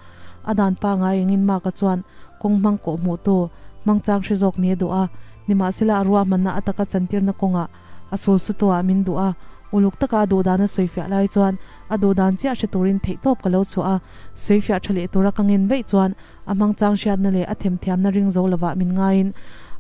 A dan pangai engin Mark-a chuan kawng hmang kawh hmuhtu, hmangchang hre zawk ni a duh a, nimahsela a ruahmanna a taka chantirna kawngah A sul sutuah min duh a, uluk taka a duhdan a sawifiah lai chuan a duhdan chiah hre turin theihtawp ka lo chhuah a, sawifiah tha leh tura ka ngen vaih chuan a hmangchang hriatna leh a themthiamna ring zo lovah min ngaiin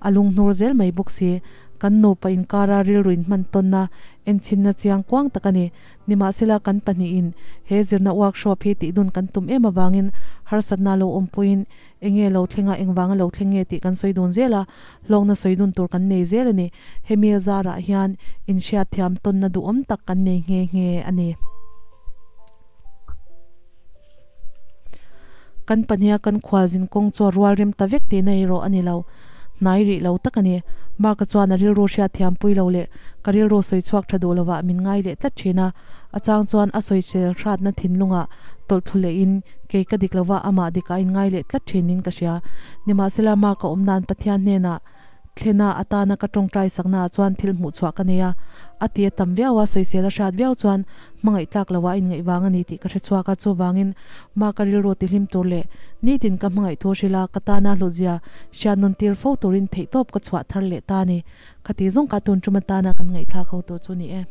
a lunghnur zel mai bawk si. Kan nupa inkara rilru inhman tawnna enchinna chiang kuang tak a ni. Nimahsela kan pahnihin he zirna workshop hi tihdun kan tum em avangin harsatna lo awmpuiin Enge lo thleng a, engvanga lo thleng nge tih kan sawi dun zel a, hlawkna sawi dun tur kan nei zel a ni. Hemi a zarah hian inhriatthiam tawnna duhawm tak kan nei nghe nghe a ni. Kan pahniha kan khualzin kawng chu a rual rem ta vek tihna erawh a ni lo. Hnai rih lo tak a ni. Mark-a chuan a rilru hriatthiam pui lo leh ka rilru sawi chhuak tha duh lovah min ngai leh tlat thin a. A chang chuan a sawisel hratna thinlungah tawlhthlu lehin kei ka dik lova amah dikah inngai leh tlat thinin ka hria. Nimahsela Mark a awm dan Pathian hnenah thlena atana ka tawngtai saknaah chuan thil hmuh chhuah ka nei a. A ti a tam viau a, sawisel a hrat viau chuan hmangaih tlak loah a inngaih vang a ni tih ka hre chhuak a, chuvangin Mark a rilru tihlim tur leh nitin ka hmangaih thu hrilh a, ka tana hlutzia hriatnawn tir fo turin theihtawp ka chhuah thar leh ta a ni. Khati zawng ka tun tum atana kan ngaihthlak ho tur chu ni e.